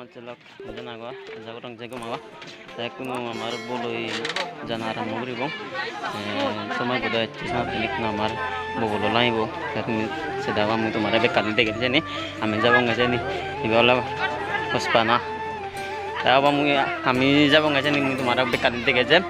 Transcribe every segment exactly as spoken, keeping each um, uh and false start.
Cholok, ejon ago, eja gorong je gom ago. Te ekkunu amar boloi jana arambo guribong. Eh, somoi bodo ecche, senottun ekkunu amar bobolo lamibo. Te tumi sede paba mui tomare bekkani degem seni. Ami jabonge seni. Ibe ole hospana. Te paba mui, ami jabonge seni, mui tomare bekkani degem sen.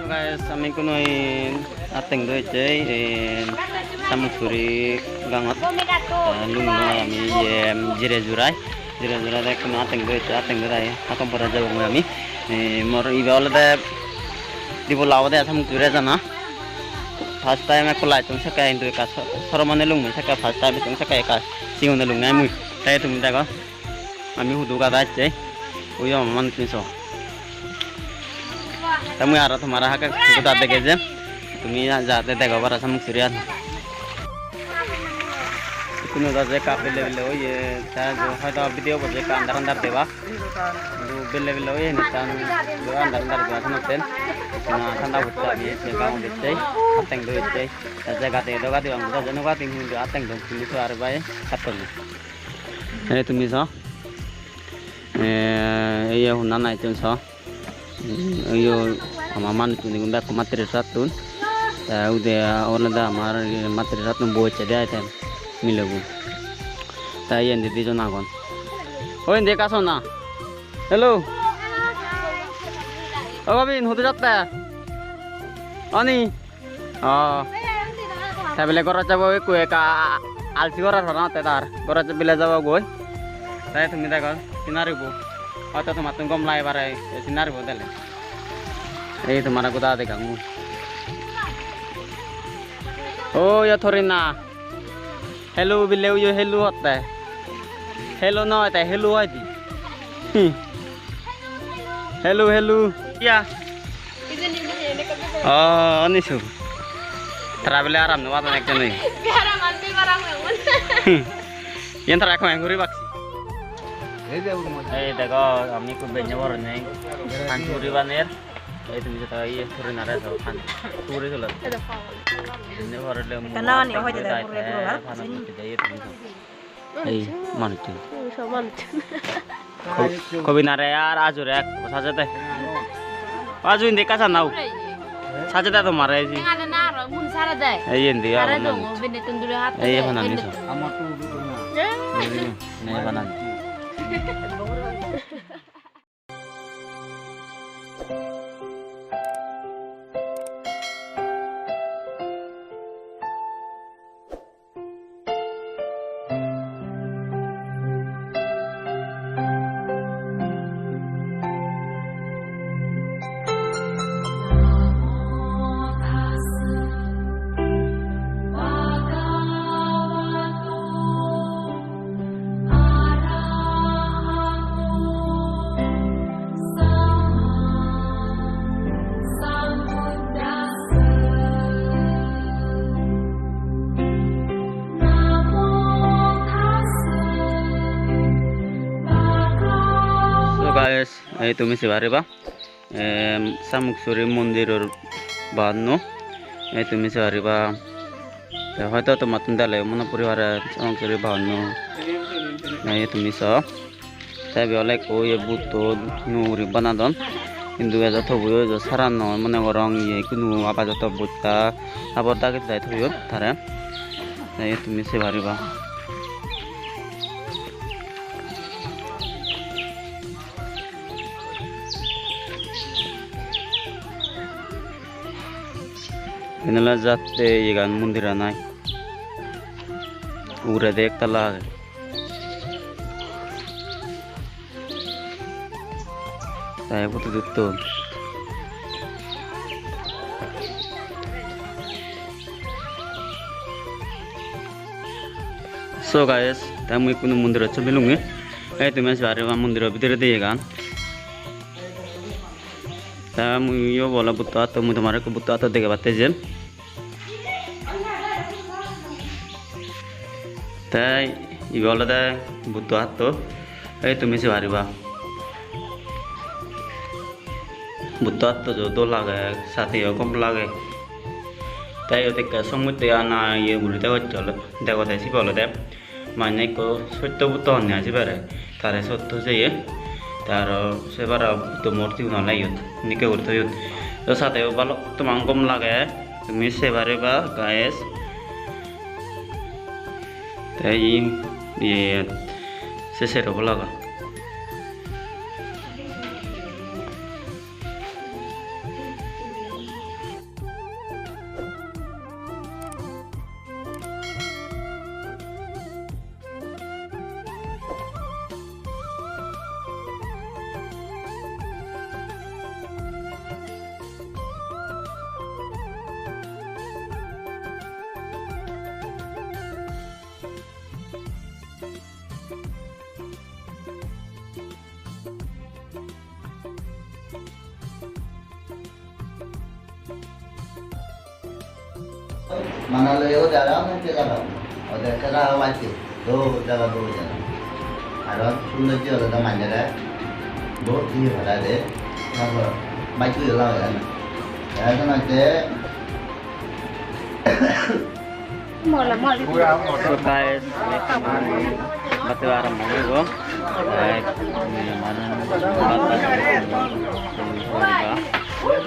So guys, ami kunui atteng do ecche, eh, Samuksuri gangot, eh, lum lum ami, em, jire jurai. Jira jira de ekkunu atteng do ecche, atteng do dai hatom pore jebongoi ami. E, mor ibe olode dibola obode Samuksuri jana. First time ekko light-tun sekke hintu ekka so-, soromane lungmoi sekke first time tun sekke ekka sigune lungnai mui. Te tumi dego ami hudu gada ecche. Ui ama manuchun so. Te mui aro tomare hakke hudu gada dege jem. Tumi jate dego para Samuksuri an. Ikkunu do je ekka belle belle oye, te je hoito video bo je ekka andar andar deba. Hintu belle belle oye, hintu ekkan do andar andar deba senotten. Na thanda pocche ami ecche, gam ecche, atteng do ecche. Te je gade do gadi bang, je no gadi hintu atteng do hintu so ar bai katton. Ei tumi so. Eh, ei honna nai tun so. Iyo, ama manuchun igun bekku matri sattun. Te ude olode amar matri sattun bocche de ai te milegun. Te iyendi dijon agon. O indi ekka so na. Hello. O Babin, hudu jatte? Ani? Oh. Te bele gorot jabo ekku ekka alsi gorar parapang te tar. Gorot bele jabo goi. Te tumi dego scenery bo. Hoito tomattun gom lage pare ei scenery bo dele. Ei tomare goda degang mui. Oh, ya Thorina. Hello bile uyo hello hotte. Hello noi te hello hoide. Hmm. Hello, hello. Ya. Oh, onisu. Tara bile aram no padon ekjon oi. Hmm. Yen tara ekko guri baksi. Ei dego, ami ekko benne bor nei. Pan suguri baner. Ei tumi jota iye suguri nare so pan. Suguri solo. Benne bor le mu. Ekka nani hoide de puro puro. Pan suguri de iye tumi. Ei manuchun. Ei sob manuchun. Ko-, Kobinare ar Ajure ek sajede. Aju indi ekka san nao. Sajede tomare eji. Engade na aro mun sarede. Ei indi. Are agon dong, manuch. Benne tundure hat. Ei de, hana benne ni so. Tun. Nei bana. So guys, ei tumi se pariba. Em, Samuksuri mondiror bahanno. Ei tumi se pariba. Te hoito tomattun dele mone puri pare Samuksuri bahanno. Ei tumi so. Te ibe ole ekko ye Buddho nuo guri banadon. Hintu ejo tobuyo ejo saran noi mone gorong, iye ikkunu apajoto bosta habor dagi dagi toyon tare. Te iyot tumi sei pariba. Iyen ole jatte iyegan mondiran ai. Uguredi ek tala agey. Te photo tutton. So guys, te mui ikkunu mondirot sobi lungge. Ei tumi sei pariba mondiro bidiredi iyegan. Te mui yo bole Buddho atto, mui tomare ekko Buddho atto degebatte jem. Te ibe olode Buddho atto, ei tumi sei pariba. Buddho atto jo dol age, sateyo gom lage. Te iyot ekka songmudde ana iye guri degocche ole, degode sibe olode. Mane ekko sotto Buddho honne ai sibere. Tare sotto jeye. Te aro se bara Buddho murti gun ole iyot nikke guri toyon. To sade o balok toman gom lage. Tumi sei pariba, guys. Te iyot, iyot se sero bolagan. Manale ode aram ecche jaga. Ode ekka jaga bacche. Dol jaga, dol jaga. Aro sundor je olode manjere. Bohut iye bhada de. Tarpor bacche jaga ode na. Te ekkan ecche So guys, bhat heba arambo oibo. Guys, mane bhat heba arambo oibo.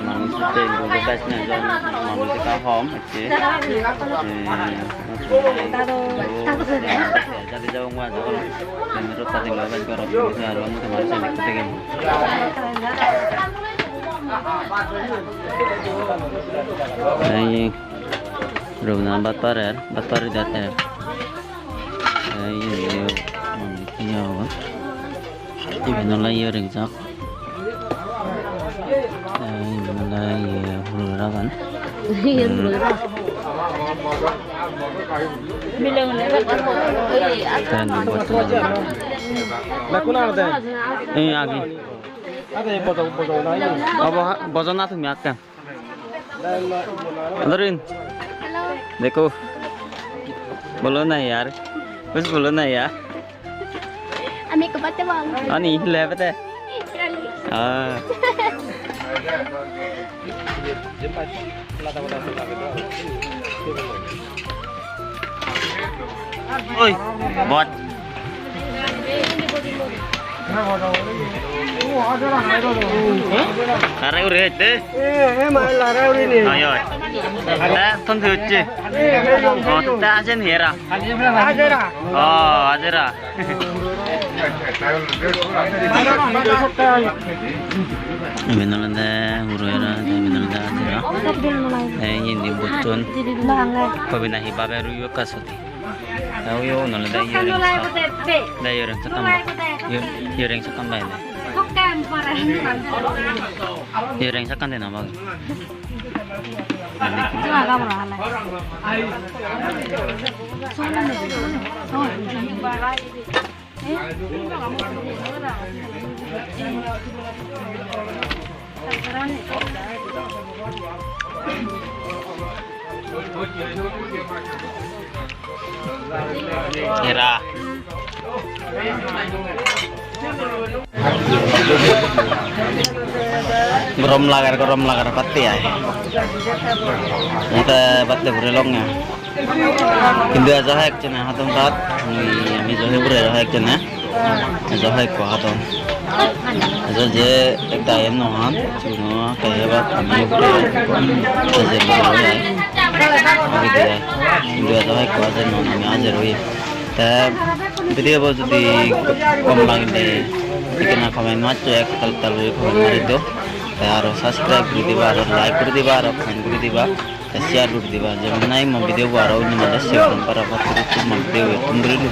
Manuj utte guys, na jon manuj ekka hom ecche. Eh, jadi jabong ba jabong. Then rota dilo guys, goro aro mui tomare seni degem. Ei Robindranath bhat parer, bhat pari dette. Te iyeni yo, undi hi agon? Iben ole earring jak. Te iben ole iye huro ragan. Iyen huro ragan. Te indi bojjon agon. Ei agi. Obo ha-, bojo na tumi akke? Doreen. Hello. Dekho. Bolo na yaar. Kuch bolo na yaar. Ami ko bate bang. Ani le bate. Ah. Oi, bot. Tare uri hette? Eh, eh, ma, lara uri ni. Oi, oi. Eh, ton hocche. Eh, eh, eh, eh. Oh, ta ajen hera. Ajera. Oh, ajera. Iben olode huro era, te iben olode ajera. Te indi bojjon. Hobe nahi babe ruyo ekka sot. Te uyo un olode earring sa-, te earring sakkan ba-, ear-, earring sakkan bai de. Earring sakkan de na bage. Era. Gorom lager, gorom lager, batte ai. Mui te batte guri longe. Hintu ejo hoyek jone hadon bhat, ami, ami ejo hoyek guri ejo hoyek jone, ejo hoyek ko hadon. Ajo je ekta em no han, chuno ke heba kami ugure, je je mo ai. Ugure, ugure to hai ko je no ni aje roi. Te video bo jodi gom lagile, ikkena comment maccho ek tal tal guri comment mari do. Te aro subscribe guri diba, aro like guri diba, aro comment guri diba, te share guri diba. Jemon nahi mo video bo aro onno manje share guri para pattur mo video bo tun guri lu.